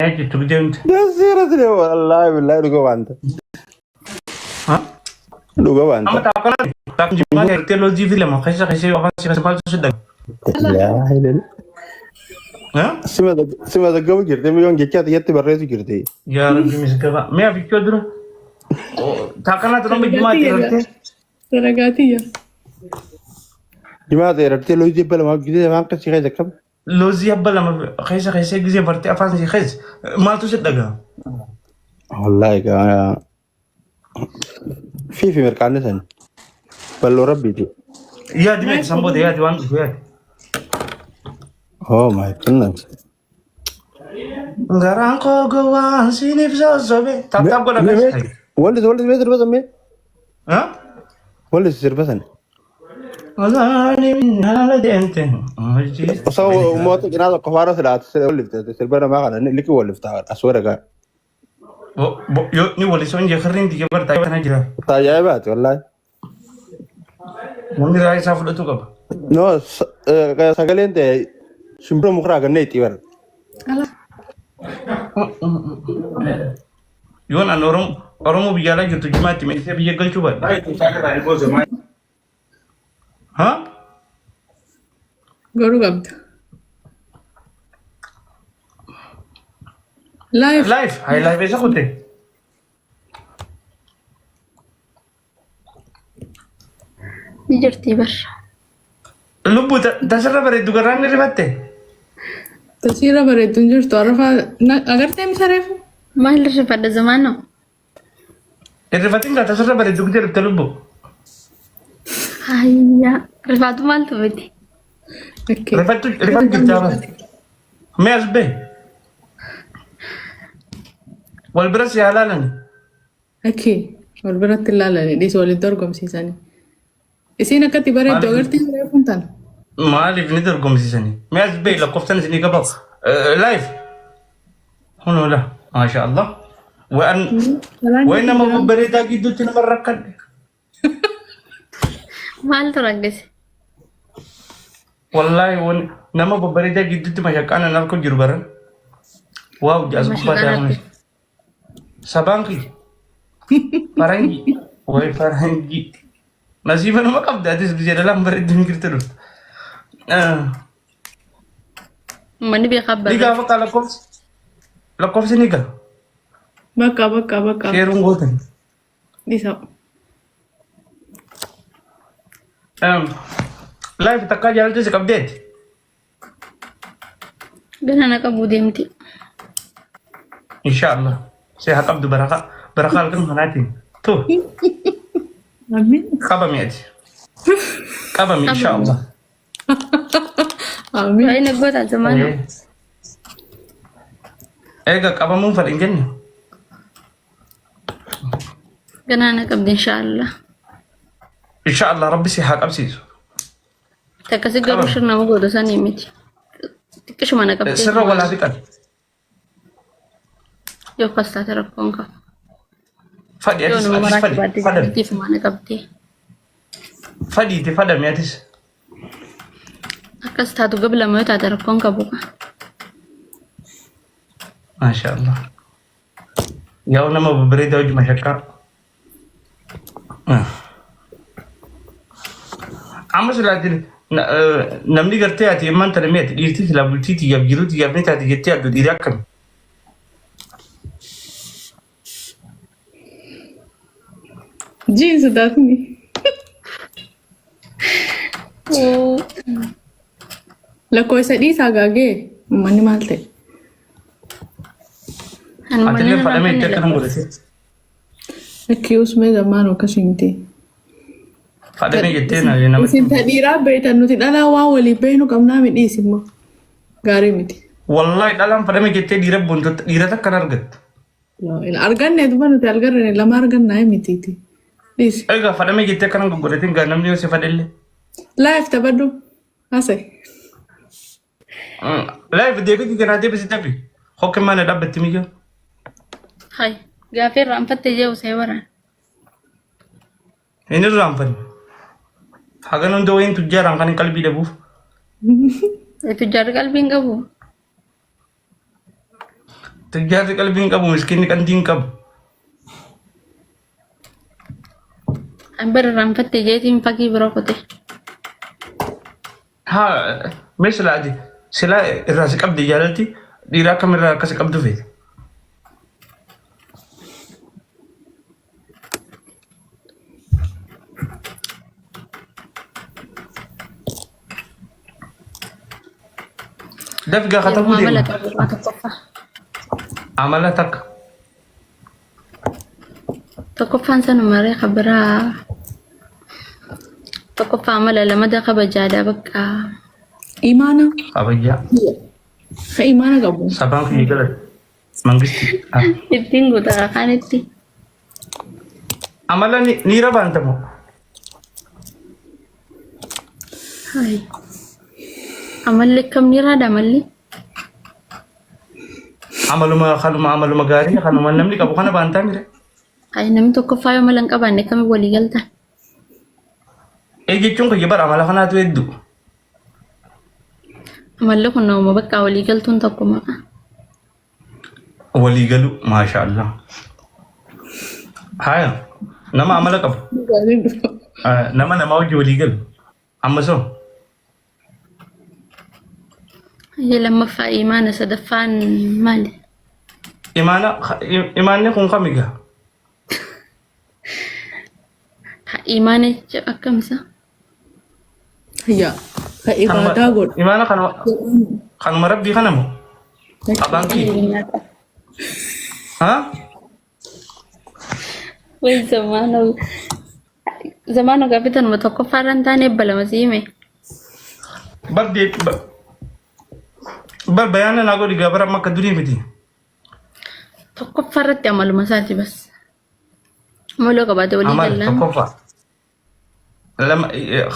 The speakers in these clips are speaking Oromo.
Nyaachiftu deemte. Dasseera ture wallaahi billaahi dhuga waanta. Dhuga waanta. Amma taakkanaa taakkan jimaa eertee loozii fi lama keessa keessa afaan si keessa maaltu si dhaga. Laa ilaaha. Si mazaggabu jirti miyoon jechaa xiyyatti barreessu jirti. Yaa Rabbi misgaba. Mi'a fichoo dura. Taakkanaa tura amma jimaa eertee. Daragaatiyya. Jimaa eertee loozii dhibba lamaa gisee afaan qasii keessa akkam. Loozii abba lama keessa keessa gisee bartee afaan si keessa maaltu si dhaga. Wallaahi gaa fiifi mirqaanni san balloo rabbiiti. Yaadi meeti san booda yaadi waan dhufu yaadi. Oh my goodness. Garaan koo gowwaan siiniif sossobe. Taap taap godha keessa. Wallis wallis mee sirba san mee wallis sirba san. Osoo uummata cinaa tokko faana silaatu wallifte sirba namaa kana liqii wallifta as waraqaa. Ni walisoo hin jeekarriin tiyya bartaa kana jira. Ajaa'ibaati wallaahi. Namni raayyaa isaa fudhatu qaba. No sagaleen ta'e shimbira mukarraa gannee itti bara. Yoon an Oromoo biyya alaa jirtu jimaatti meeshaa biyya galchuu baadhe. Ha? Garuu qabda. Live. Live. Hai live eessa kutte? Ni jirti bar. Lubbuu tasirra bareeddu garraan ni rifatte. Tasiirra bareeddu hin jirtu. Arrafaa agartee misa reefu? Maal rifadha zamaanoo? Hin rifatin gaa tasirra bareeddu gidee dhufte lubbuu. Hayya. Rifaatu maaltu miti? Okay. Rifattu rifattu jirtaa bara. Mee as bee. Wal bira si haa laalani. Okay. Wal biratti ilaalanii dhiisa waliin dorgomsiisanii. Isiin akkatti bareeddu Maaliif? agartee reefuun tana. Maaliif ni dorgomsiisanii? Mee as bee lakkoofsan isinii qabamu. Live. Kunoo la. Maasha Allah. Waan wayi nama babbareedaa gidduutti nama rakkadhe. Maaltu rakkise? Wallaahi wan nama babbareedaa gidduutti mashaqqaan an harka jiru baran. Waaw jaas gubbaa Mashaqaan daakunis. harka. Sabaan kiyya. Faranjii. Wayi faranjii. Nasiiba nama qabda atis biyya dhalaan bareeddu hin jirtu dhufta. Uummanni beekaa Ni barreessa. gaafa qaa lakkoofsi. Lakkoofsi ni gaa. Bakka bakka bakka. Sheeruun gootan. Dhiisa. Live takkaa jaalalti si qabdeeti. Gana na qabuu deemti. Insha Allah. Si haa qabdu barakaa. Barakaa halkan kanaatiin. Tu Amiin. qabami ati. Qabami insha Allah. Amiin. Baay'ina goota zamaanoo. Eega qabamuun fadhi hin jenne. Ganaa na qabdi inshaallah. Insha Allah rabbi si haa qabsiisu. Takkasi garuu Qabame. sirna nama gootu sanii miti. Xiqqishuma na qabdee Sirra walaa fixan. Yoo akkas taate rakkoon qabu. Fadhi Yoo atis nama atis maraatti fadhi baatte fadhami. jaallattiifuma na qabdee. Fadhiiti fadhami atis. Akkas taatu gab lama yoo taate rakkoon qabu. Maasha Allah. Yaa'u nama babbareedaa hojii mashaqqaa. Amma silaa namni gartee ati imman tana mi'ati dhiirti silaa bultii tiyyaaf jiruu tiyyaaf ni taati jettee addu dhiira akkami. Jiin sodaatni. Lakkoofsa dhiisaa gaagee uummanni maal ta'e? Atillee fadhamee itti akkana godhate. Lakkii usmee zammaan akkasii miti. Fadhamee jettee na namatti. Isin ta dhiiraa beektan nuti dhalaa waan waliin beeknu qabnaa mi dhiisi immoo. Gaarii miti. Wallahi dhalaan fadhamee jettee dhiira boontotta dhiira takka hin argattu. Arganne duba nuti arganne lama argannaa mitiiti. Dhiisi. Egaa fadhamee jettee akkana goggodhatiin gaa namni yoo si fadhellee. Live taphadhu. Haasa'e. Live deebii kanaa deebisi tabi. Hokke mana dhaabbatti miyyoo. Hay gaaffii irraanfatte jee usee waraan. Hin irraanfanne. Hagan hunda wayiin tujjaaraan kan hin qalbii dhabuuf. Tujjaarri qalbii hin qabu. Tujjaarri qalbii hin qabu, miskiinni qandii hin qabu. An bara irraanfatte jeetiin fakkii bira kute. Haa mee silaa ati silaa irraa si qabdi jaalalti dhiira akkamirraa akka si qabdu feete. Dafi gaa katabuu Yeroo amala deema. qabu irraa tokkoffaa. Amala takka. Tokkoffaan sanuma ree kan biraa. Tokkoffaa amala lamada kabajaadha bakka. Imaana. Kabajaa. Ka imaana qabu. Sabaan kiyya galate. Mangisti. Ah. Ittiin guutaa kaanitti. Amala ni niira baantamu. Hai. Amalli akkam ni raada amalli? Amaluma kanuma amaluma gaarii kanuma namni qabu kana baantaa mire. Hai namni tokkoffaa yoo amala hin qabaanne akkamiin walii galtan? Ee jechuun kiyya bara amala kanaatu hedduu. Amalli kun nama bakka walii galtuun tokko maqaa. Walii galu maasha Allah. Haya nama amala qabu. Nama namaa wajji walii galu. Amma soo Hayyee lammaffaa imaana sadaffaan maali? Imaana imaanni kun kami gaa? Ha, Imaana jechuun akkam isa? Hayya. Ka ibaadaa godhu. Imaana kanuma kanuma rabbii kana moo? Abaan kiyya. Ha? Way zamaana zamaana gaaffii tanuma tokkoffaa irra hin taane ebba lama sii hime. Bar dee bar bayaana naa godhi gaa bara amma akka durii miti. Tokkoffaa irratti amaluma isaati bas. Amaloo qabaate walii Amala gallaan. tokkoffaa. Lama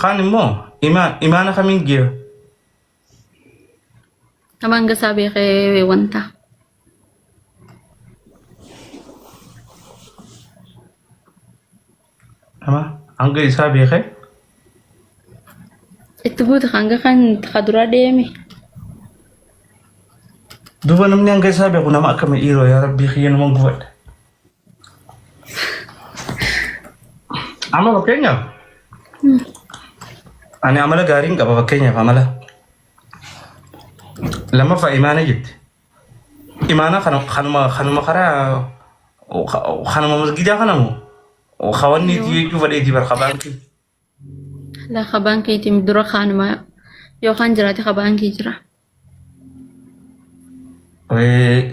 kaan immoo imaan imaana kamiin geera? Nama hanga isaa beekee wanta. Nama hanga isaa beekee Itti guuta hanga kan ka duraa deeme. Duuba namni hanga isaa beeku nama akkami dhiiroo yaa rabbii kiyya numan gubadha. Amma fakkeenyaaf ani amala gaariin qaba fakkeenyaaf amala lammaffaa imaana jette. Imaana kana kanuma kanuma karaa kanuma masgidaa kana moo kawanni jechuu fedheeti bar kabaankii. Laa ka baankiitiin dura kaanuma yookaan jiraate ka baankii jira.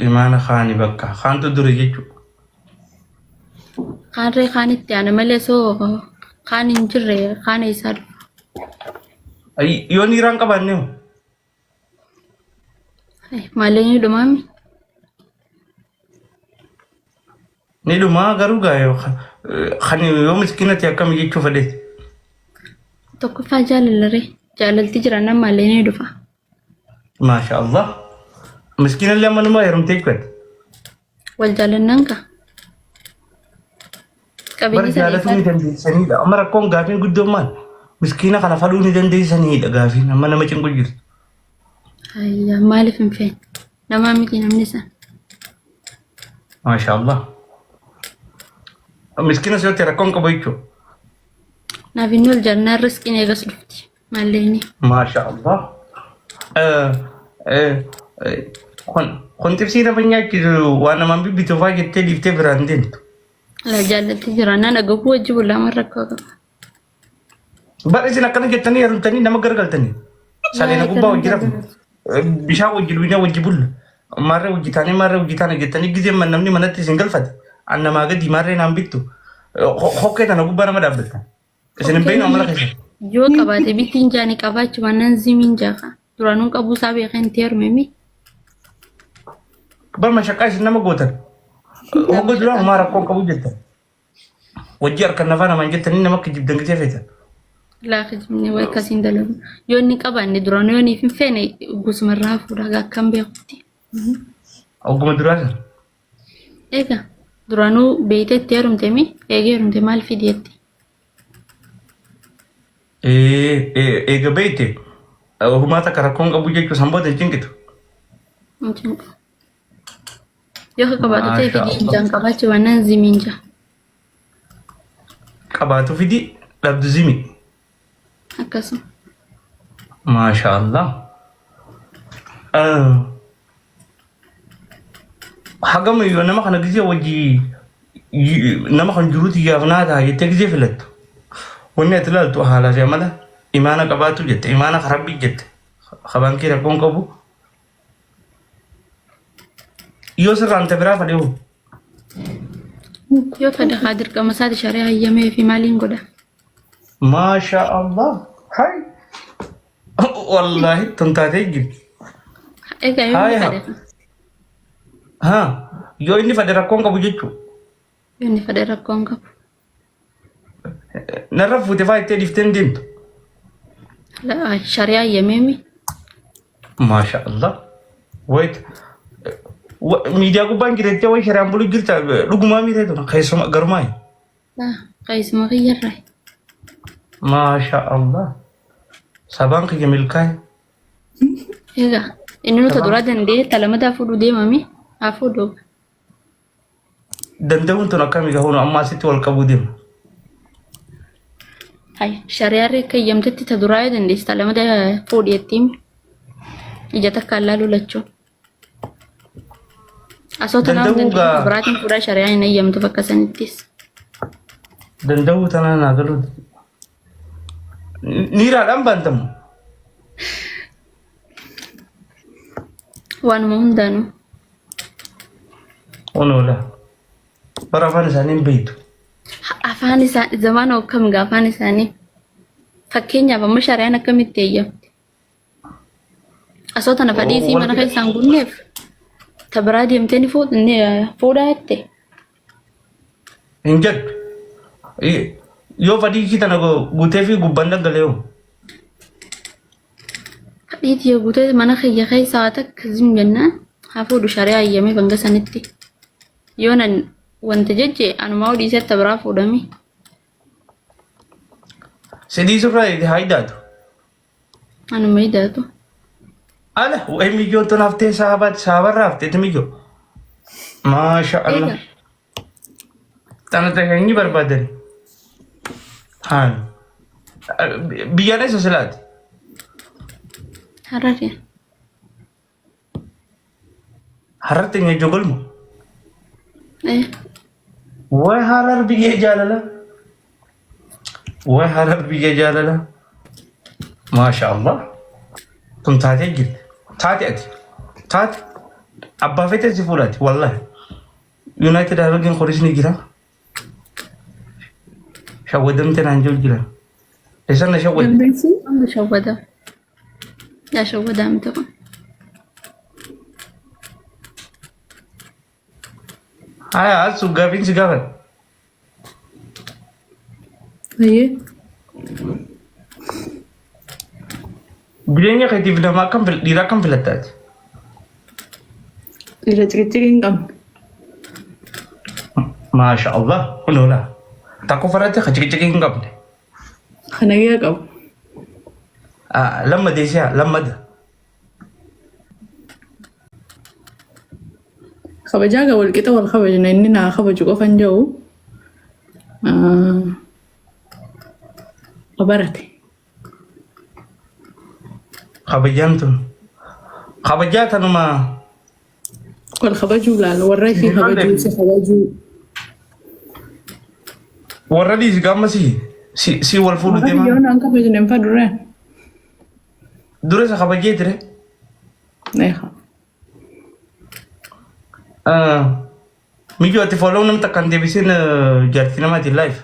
Imaana kaani bakka kaantu dura jechuudha. Kaanree kaan itti aana malee soo kaan hin jirre kaan eessaa dhufa. Yoo niiraan qabaanne hoo? Maalee ni dhumaami. Ni dhumaa garuu gaa yoo kan yoo miskiina ta'e akkami jechuu fedheeti. Tokkoffaa jaalala ree. Jaalalti jiraannaan maalee ni dhufa. Maasha Allah. Miskiina illee amma numa heerumtee jechuudha. Wal jaalannaan kaa. Bara Qabeenyi sana jaalatuu ni eessaa dandeessanidha. Amma rakkoon gaafiin guddoon maal? Miskiina kana fadhuu ni dandeessanidha gaafiin amma nama cinqu jirtu. Ayyaa maaliif hin feene? Namaa miti namni san. Maasha Allah. Miskiina si yoo ta'e rakkoon qabu jechuudha. Naaf inni wal jaalannaan riskiin eegas dhufti. Maalleeni. Maasha Allah. Kun kun xibsii nama nyaachisu waan namaan bibbitu fa'aa jettee dhiiftee biraan deemtu. La jaallatti jiraannaan agabuu wajji bulaa mal rakkoo qaba. Bar isin akkana jettanii heerumtanii nama gargaltanii. Saleena gubbaa wajji rafu. Bishaan wajji luynaa wajji bulla. Maarree wajji taanee maarree wajji taane jettanii gizee namni manatti isin galfate. An namaa gadi maarree naan bittu. Hokkee tana gubbaa nama dhaabbatta. Isin hin beeknu amala keessan. Yoo qabaate bittiin jaani qabaachuu baannaan zimiin jaaka. Duraanuun qabuu isaa beekee hin heerume mi? Bar mashaqqaa isin nama gootan. Hogga duraa homaa rakkoon qabu jettan. Wajji harkan nafaa namaan jettanii nama kijibdan gisee feetan. Laa kijibni way akkasiin dalagu. Yoo inni qabaanne duraan yoo inni hin feene gosuma irraa fuudha akkam beekutti. Hogguma duraa sana. Egaa duraanuu beeytee itti heerumte mi? Eegee heerumte maal fidi jetti? Eega beeyte homaa takka rakkoon qabu jechuu san booda hin cinqitu. Hin cinqu. Yoo ka qabaatu ta'e Maasha fidii Allah. ijaan qabaachuu baannaan zimiin jaa. Qabaatu fidi dhabdu zimi. Akkasuma. Maasha Allah. Hagam yoo nama kana gisee wajji nama kan jiruuti yaaf naa ta'a jettee gisee filattu. Wanni ati ilaaltu haalaa fi amala imaana qabaatu jette imaana ka rabbii jette ka baankii rakkoon qabu. Yoo sirraan ta biraa fadhe hoo? Yoo fedha haa dirqama isaati shari'aa hayyamee fi maaliin godha? Maasha Allah. Hai. Wallaahi tun taatee jirti. Egaa yoo inni Haaya. fedhe Haa. Yoo inni fedhe rakkoon qabu jechuudha. yoo inni fedhe rakkoon qabu. Narra fuute faa ittee dhiiftee hin deemtu. Shari'aa hayyameemi. Maasha Allah. Wait. Miidiyaa gubbaan jirettee wayi shari'aan bulu jirta dhugumaa miidhee tun keessuma garumaa. Qaayisuma kiyyarraa. Maasha Allah. Sabaan kiyya milkaa'e. Egaa inni nuta duraa danda'ee talamadaa fuudhuu deemami haa fuudhu. Danda'uun tun akkami gahuun amma asitti wal qabuu deema. Hay shari'aan akka eeyyamtetti ta duraa yoo dandeesse talamada fuudhi jettiin ija takka allaaluu lachuu. Asoo tanaa Danda'uu danda'u gaa- biraatiin fuudhaa shari'aan hin eeyyamtu bakka sanittis. Danda'uu tanaa naa galuu. Niiraadhaan baantamu. Waanuma hundaanuu. Onoola. Bara afaan isaanii hin beektu. Afaan isaa zamaana akkam gaa afaan isaanii. Fakkeenyaaf amma shari'aan akkamitti eeyyamti? Asoo tana fadhii isii mana keessaan gunneef ta biraa deemtee ni fuudhaa jette. Hin jedhu. Yoo fadhii ishii tana guutee fi gubbaan dhangala'ee Fadhii tiyya guutee mana kiyya keessaa waa takka zim jennaan haa fuudhu shari'aa eeyyamee banga sanitti. Yoo nan wanta jejje anumaa dhiisee ta biraa fuudhame. Sidii surraa haa hidhaatu. Anuma hidhaatu. Ala wayi miyyoo tun haftee saabaati saabarraa hafteeti miyyoo. Maasha Allah. Eega. Tana ta'e barbaadan. Haan. Biyyaan eessa silaati? Harari. Hararti enya jogolma. Eh. Way harar biyya jaalala. Way harar biyya jaalala. Maasha Allah. Tun taatee jirti. Taate ati. Taate. Abbaa feetee si fuudhaati. Wallahi. United Harargeen kunis ni jira. Shawwadamte naan jiru jira. Eessan na shawwadde? Dandeessi? Amma shawwada. Yaa shawwadaa miti kun. Haya asu gaafiin si gaafadha. Ayyee. Jireenya keetiif nama akkam dhiira akkam filattaati? Dhiira ciqiciqii hin qabne. Maasha Allah kun oola. Takko farratti ka ciqiciqii hin qabne. Kan nagaya qabu. Ah, lamma deesiyaa lammada. Kabajaa gaa wal qixa wal kabajna inni naa kabaju qofa hin jiru. Barate. Kabajaan tun. Kabajaa tanuma Wal kabajuu laala warra ifii kabajuu si kabajuu. Warra dhiisi gaama si si si wal fuudhu Warra deemaa. biyyoon aan kabajne hin fadurreen. Dura isa kabajee ture. Eeha. Miyyoo ati follow nam takka hin deebisin jaartii namaatiin live.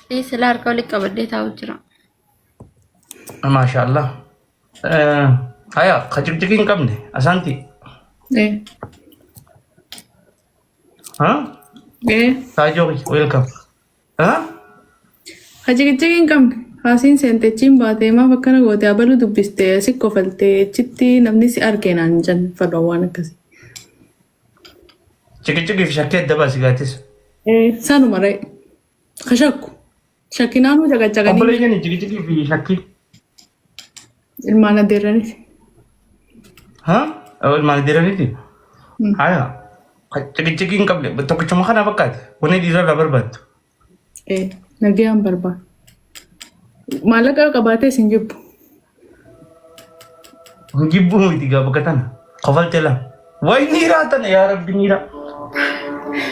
Dhiisi laa harka walitti qabadhee taa'u jira. Maasha Allah. Haya ka ciqciqii hin qabne asaanti. Eh. Ha? Eh. Taajoo welcome. Ha? Ka ciqiciqii hin qabne. Haasiin seentechiin baatee maaf akkana goote abalu dubbiste si kofaltee achitti namni si arge naan jan fadhaa waan akkasii. Ciqiciqii fi shakkii adda baasi gaatis. Eh. Sanuma ree. Ka shakku. Shakkinaanuu caqacaqanii Obboleeyyan ciqiciqii fi shakkii. Ilmaan adeerraniiti. Ha? Ilmaan adeerraniiti? Haya. Ciqiciqii hin qabne tokkichuma kana bakkaati. Wanni dhiirarraa barbaaddu. Ee, nagayaan barbaada. Maallaqa yoo qabaates hin jibbu. Hin jibbuu miti gaa bakka tana. Kofaltee lama. Wayi niiraa tana yaa rabbi niiraa.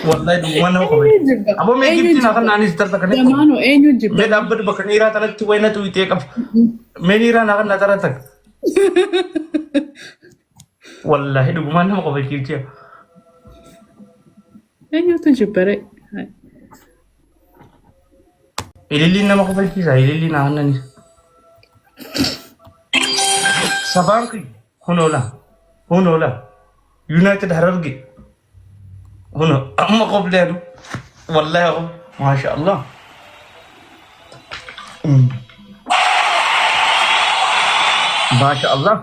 Wallahi dhuguma nama Eenyu kofalche. jibba? Aboo mee Eenyu giftii naa jibba? kan naanis tarta kan Damaanoo eenyu jibba? Mee dhaabbatu bakka niiraa tanatti wayi na tuwitee qaba. Mee niiraa naa kan na tara takka. Wallahi dhugumaan nama kofalchiiftiya. Eenyutu jibba ree? Ililliin nama kofalchiisa ililliin aannanis. Sabaan kiyya hunoola hunoola United Hararge huno amma qobleenu wallahi qob maasha Allah. Maasha Allah.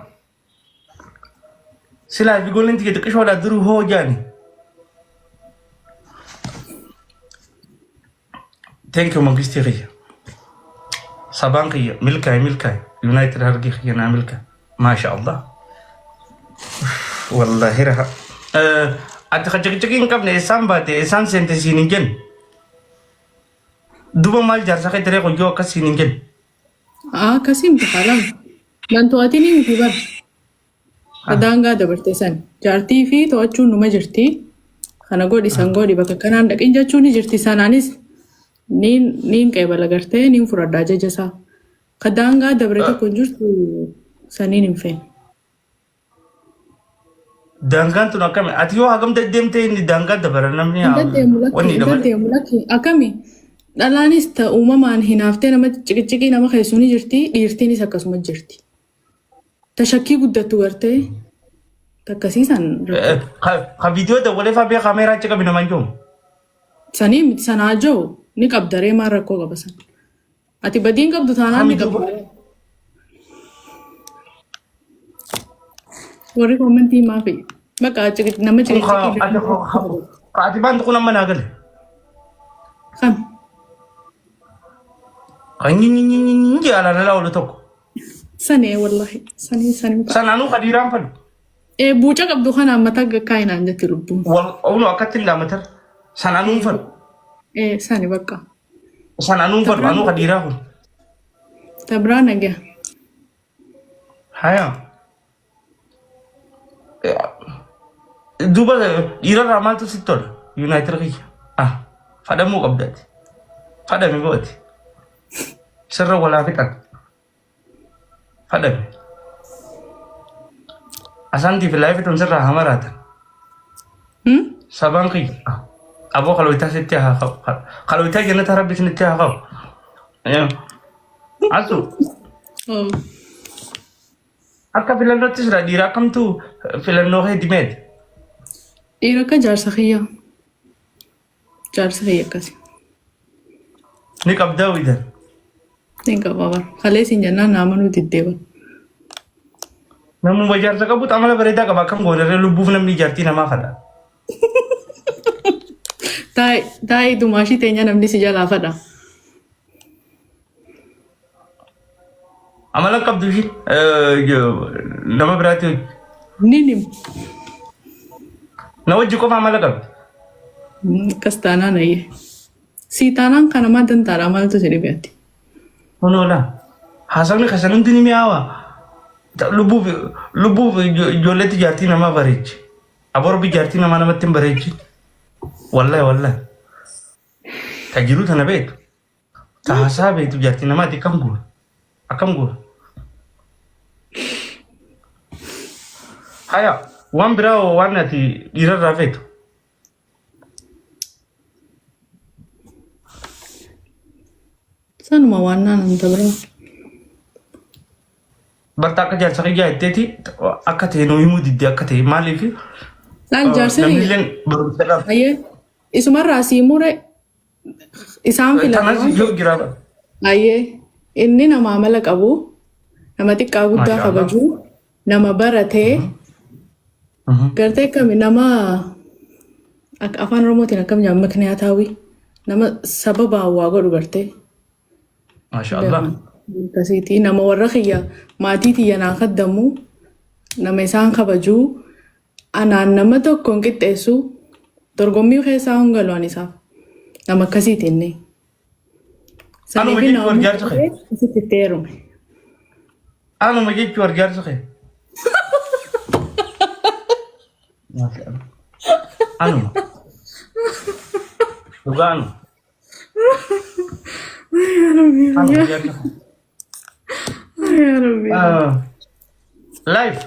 Silaa ijoolleen tiyya xiqqishoodha duruu hoo jaani. Thank you mangistii kiyya. Sabaan kiyya milkaa'e milkaa'e. United Harargee kiyya naa milkaa'e. Maasha Allah. Wallaahi raha. Ati ka ciqiciqii hin qabne eessaan baate eessaan seente siin hin jenne. Duba maal jaarsa kee tiree qoyyoo akkas siin hin jenne. Akkasii miti haala. Nan to'atinii miti bar. Daangaa dabarte san. Jaartii fi to'achuun numa jirti. Kana godhi san godhi bakka kanaan dhaqin jechuun ni jirti sanaanis niin niin qeebala gartee niin fudhadha ajaja isaa. Ka daangaa dabre tokko hin jirtu saniin hin feene. Daangaan tun akkami? Ati yoo hagam deddeemtee inni daangaa dabara namni Hin deddeemu lakki, wanni hin dabale. deddeemu lakki. Akkami? Dhalaanis ta uumamaan hinaaftee nama ciqiciqii nama keessu ni jirti, dhiirtiinis akkasuma jirti. Ta shakkii guddattu gartee takkasiisan rakkoo. Ka viidiyoo dawwalee faa bee kaameeraa achi qabi namaan jiru. Sanii miti sanaa jiru ni qabda ree maal rakkoo qaba san. Ati badiin qabdu taanaan ni Kami duuba? qabda. Warri koomentii maafi? Bakka nama Kun ka ciqiciqii ati ka ati baantu kun amma naa gale. Kam? Kan nyinyinyinyi alaan alaa oolu tokko. Sanee wallahi. Sanii sanii. Sanaanuu ka dhiiraan fadhu. Ee buuca qabdu kanaan mataa gakkaayinaan jetti lubbuun. Wal oolu akkatti hin laamatar. Sanaanuu hin fadhu. Ee sani bakka. San anuu hin fadhu anuu ka dhiiraa kun. Ta biraa nagaa. Haya. Duuba dhiirarraa maaltu sitti tola? Yuunaayitid kiyya. Ah, fadhamuu qabdaati. Fadhami bo'ati. Sirra walaa fixan. Fadhami. Asaantii fi laayifii tun sirraa haa maraatan. Sabaan kiyya. Ah, aboo kalooytaa sitti haa qabu. Kalooytaa jannata rabbi isinitti haa qabu. Asu. Oh. Akka filannootti sira dhiira akkamtu filannoo kee dimeeti. Dhiira akka jaarsa kiyyaa. Jaarsa kiyya akkasi. Ni qabdaa widan. Ni qaba bara. Kalee siin jennaan naa manuu diddee bara. Namuma jaarsa qabutu amala bareedaa qaba akkam goonarree lubbuuf namni jaartii namaa fadha. Taa'i taa'i dumaashii teenya namni si jalaa fadha. Amala qabdu ishiin nama biraatti hojii. Ni nim. Na wajji qofa amala qabdi. Akkas taanaan ayyee. Sii taanaan kana maal dantaadha maaltu si dhibe ati? Kunoo laa. Haasawni keessan hundi ni mi'aawa. Lubbuuf lubbuuf ijoolleetti jaartii namaa bareechi. Aborbi jaartii namaa namatti hin bareechi. Wallahi wallahi. Ta jiruu tana beektu. Ta haasaa beektu jaartii namaati akkam goona? Akkam goona? Haya waan biraa hoo waan ati dhiirarraa feetu. Sanuma waan naan ta biraa. Barta akka jaarsa kiyyaa jetteeti akka ta'e nuu himuu didde akka ta'e maaliif Laal jaarsa kiyya. namnilleen barumsa qaba. Ayyee isumarraa sii mure isaan filate Tanas waan ijoo jira. Ayyee inni nama amala qabu nama xiqqaa guddaa Maasha Allah. kabaju nama baratee gartee akkami nama akka afaan oromootiin akkam jedhama mikniyaataawii nama sababaan waa godhu gartee Maasha Allah. Akkasiiti nama warra kiyya maatii tiyya naa kaddamu nama isaan kabaju anaan nama tokko hin qixxeessu. Dorgommii keessaa hin galu ani isaaf. Nama akkasiiti inni. Anuma Saniifi jechuun nama jaarsa kee. asitti itti heerume. Anuma jechuun jaarsa kee. Anuma. Dhugaa anuma. Anuma jaarsa kee. Yaa Rabbi. Life.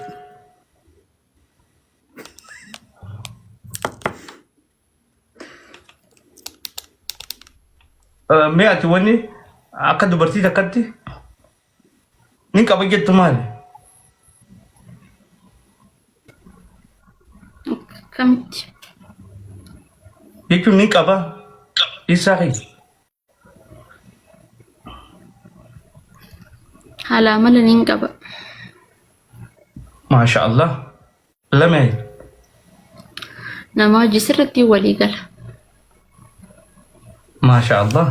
Mee ati wanni akka dubartii takkatti ni qaba jettu maali? Akkamitti? Jechuun ni qaba isaa kee. Haala amala niin qaba. Maasha Allah. Lamee. Nama hojii sirriitti walii gala. Maasha Allah.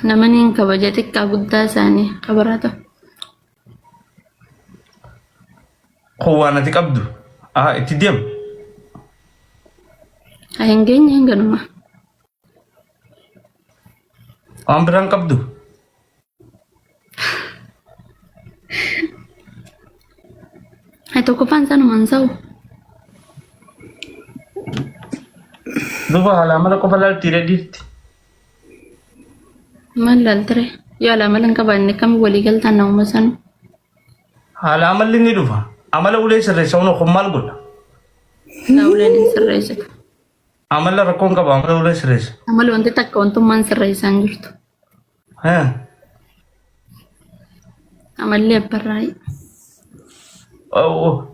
Nama niin kabaja xiqqaa guddaa isaanii kabarata. Kun waan ati qabdu. Aha itti deem. Haa hin geenye hin ganuma. Waan biraan qabdu. Haa tokkoffaan sanumaan sa'u. Duuba haala amala qofa laaltii dhiirti. Maal laaltire? Yoo haala amala hin qabaanne akkamiin walii galtaan namuma sanu? Haala amalli ni dhufa. Amala ulee sirreessa hunoo kun maal godha? Laa uleen hin sirreessitu. Amala rakkoon qaba amala ulee sirreessa. Amala wanti takka wantummaan sirreessaa hin jirtu. Haa. Amalli abbarraayi.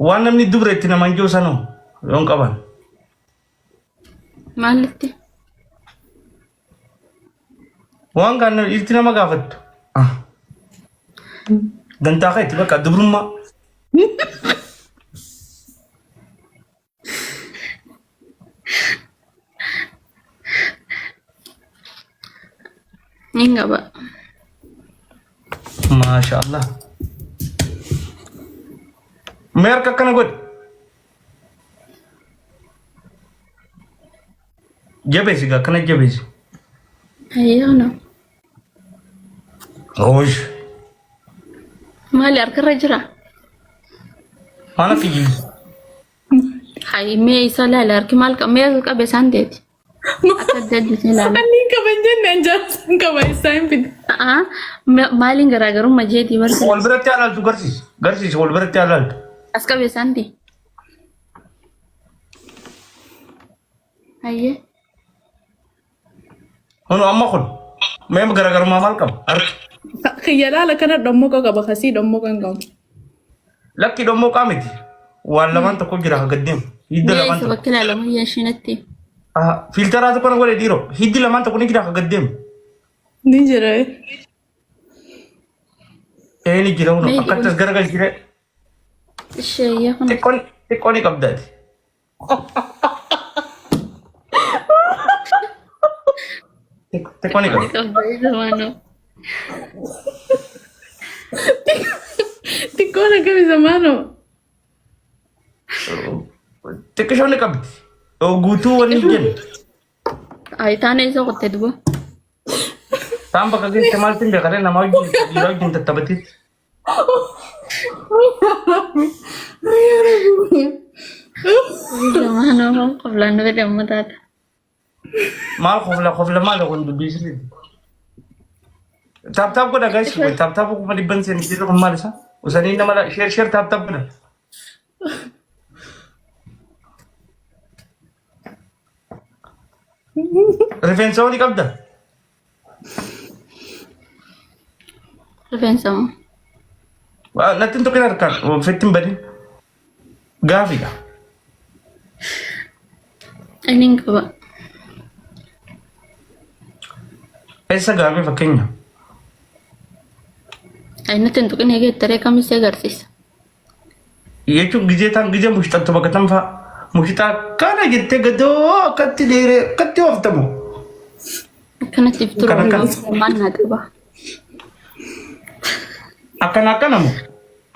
Waan namni dubra itti namaan jiru sanoo yoon qaban. Maalitti? Waan kan itti nama gaafattu. Dantaa kee itti bakka dubrummaa. Niin qaba. Maasha Allah. Mee harka akkana godhi. Jabeessi gaa akkana jabeessi. Ayyaana. Oosh. Maali harkarra jira? Maal akka jiru? Hayi mee isa laala harki maal qaba? Mee qabe isaan teeti. Akka adda adda ilaala. Anni qaba hin jenne an jaarsan qaba isaa hin fide. A'aa maaliin garaagarummaa jeetii barsiisa? Wal biratti alaaltu garsiisi. Garsiisi wal biratti alaaltu. As qabe isaan tee. Hayyee. Kun amma kun mee garaagarummaa maal qaba? Harki. Kiyya laala kana dhommoqa qaba kasii dhommoqa hin qabu. Lakki dhommoqaa miti. Waan lamaan tokko jira haga deemu. Hidda Mee lamaan isa tokko. bakka ilaalamu yaa ishiinatti. Fiiltaraa tokko na godhe dhiiroo. Hiddi lamaan tokko ni jira haga deemu. Ni jira. Ee ni jira hunoo Mee akkatti as garagalchire Ishee yaa kun. xiqqoon xiqqoo ni qabdaati. Xiqqoo ni qabda. Xiqqoon akkami zamaanoo. Xiqqishoo ni qabdi. Guutuu wanni hin jennu. Ayi taana isa qotte duba. Taan bakka geesse maaltu hin beekaree namaa wajjin dhiiraa wajjin tattaphatitti. Zamaanoo qoflaan dhufe damma taata. Maal kofla kofla maal kun dubbii sirriitti. Taap taap godha guys. Taap taap kuma dhibban seenii jirru kun maal isa? Usanii nama sheer sheer taap taap godha. Rifeensa walii qabda? Rifeensa moo? Natti hin tuqin harkaan ofitti hin badin. Gaafiidha. Inni hin qaba. Eessa gaafii fakkeenya? Natti hin tuqin eegee taree kamis agarsiisa. Jechuun gizee taan gizee mushxattu bakka tam fa'a. Mushxaa akkana jettee gadoo akkatti dheeree akkatti ooftamu. Akkanatti if turu Akkana akkana. maal naa qaba. Akkana akkana moo?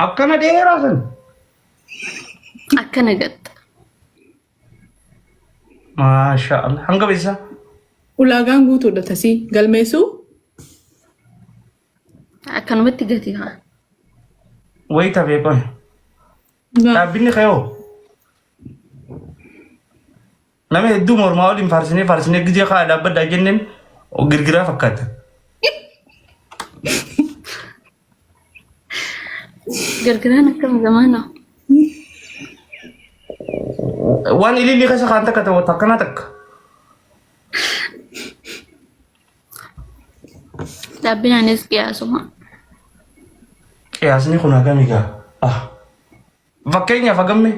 Akkana dheeraa san. Akkana gatta. Maasha Allah. Hanga beeksisaa. Ulaagaan guutuudha tasii galmeessuu. Akkanumatti gati haa. Wayii tafee qoy. Dhaabbinni kayoo. Nama hedduu mormaa waliin faarsinee faarsinee gizee kaa dhaabbadhaa jenneen girgiraa fakkaata. Gargaraan akkam zamaana. Waan ililii keessa kaan takka ta'u takkanaa takka. Dhaabbinaanis qiyaasuma. Qiyaasni kun hagami gaa? Ah. Fakkeenyaaf hagamme?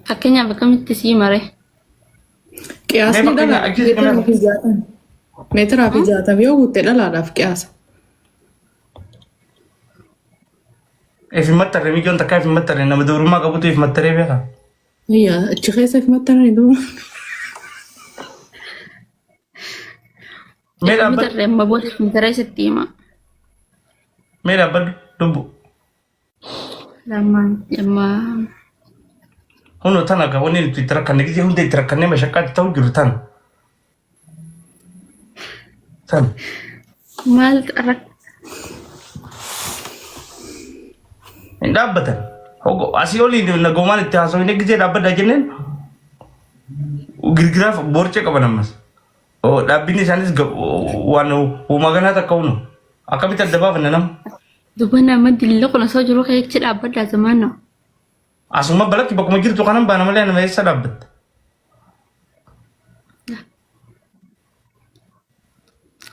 Fakkeenyaaf akkamitti sii mare? Qiyaasni Mee fakkeenya dhala achi meetiraa fi jaatam. Meetiraa fi jaatam yoo guutte dhalaadhaaf qiyaasa. If hin maxxarre miijoon takka if hin maxxarre nama dubrummaa qabutu if maxxaree beeka. Ayyaa achi keessa if maxxananii duuba. Mee dhaabbadhu. Mitarree amma booda mitarree sitti hima. Mee dhaabbadhu lubbu. Lammaan amma Hunoo tana gaa wanni nuti itti rakkanne gisee hunda itti rakkannee mashaqqaatti ta'u jiru tana. Tana. Maal rak Hin dhaabbatan. Hogo asii olii nagoomaan itti haasofne gisee dhaabbadhaa jenneen girgiraaf borcee qaban ammas. Oh, Dhaabbinni isaanis waan uumaa ganaa takka hunu. Akkamitti adda baafanna nama? Dubbana amma dilli kun osoo jiru keechi dhaabbadhaa zamaana. Asuma balakki bakkuma jirtu kanan baana malee nama eessa dhaabbatta?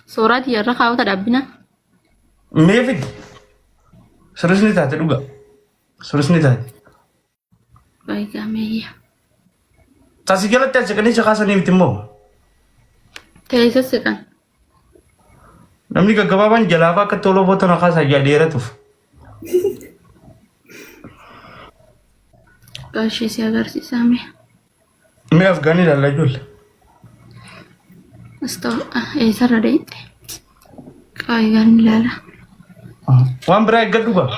Suuraa tiyya irra kaawwata dhaabbina. Mee fidi. Sunis ni taate dhuga. Sunis ni taate. Baay'ee meeyya. Taasi jalatti as siqanii si kaasanii miti immoo. Keessa siqan. Namni gaggabaabaan jalaafaa akka toloo footoo na kaasaa jaa dheeratuuf. Qarshii si agarsiisaa mee. Mee Afgaanii ilaallaa ijoollee. Astoo eessarra deemte? Qaayigaan ilaala. Waan biraa eeggadhu gaa.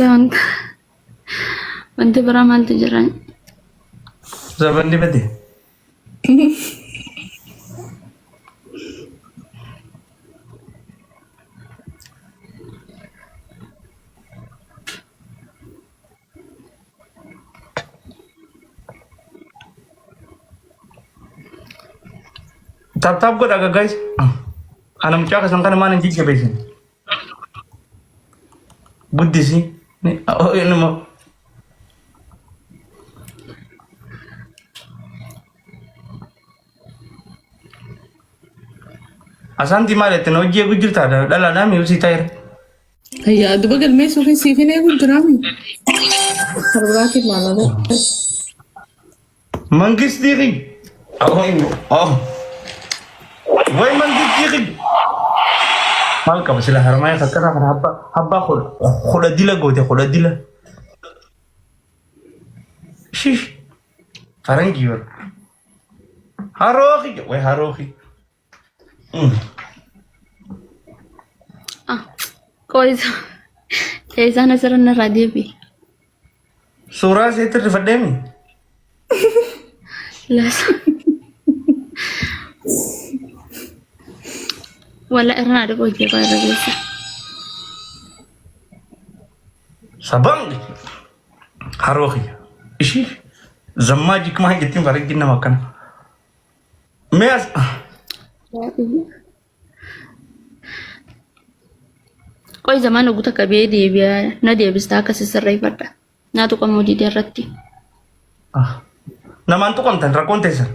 Wanta wanti biraa maaltu jira? Zabanni bade. Tap tap godha guys. Ana mucaa kasan kana maal hin jajjabeessin. Guddisi. Inuma. Asaanti maal jettan hojii eegu jirta dhalaadhaa mi'uusii ta'eera. Ayyaa duba galmeessuuf siif hin eegu jiraami. Karbiraatiin maalala. Mangistii kiyya. Oh. Way mangistii kiyya. Maal qaba sila haramaaya fakkataa kana habba habbaa kudha dila goote kudha dila. Shish. Faranjii bar. Haroo kiyya. Way haroo kiyya. Ah, qoisa. Isaan asirra narraa deebi'e. Suuraa isheetti rifadheemi. Laasa. Wala irra naa dhiqoo jeeqaa irra geessa. Sabaan haroo kiyya. Ishii zammaa jikmaa jettiin faranjiin nama akkana. Mee as Qoy zamana guuta qabee deebi'a na deebista akka sisirreeffadha. Naa tuqamuu didee irratti. Namaan tuqamtan rakkoon teessan.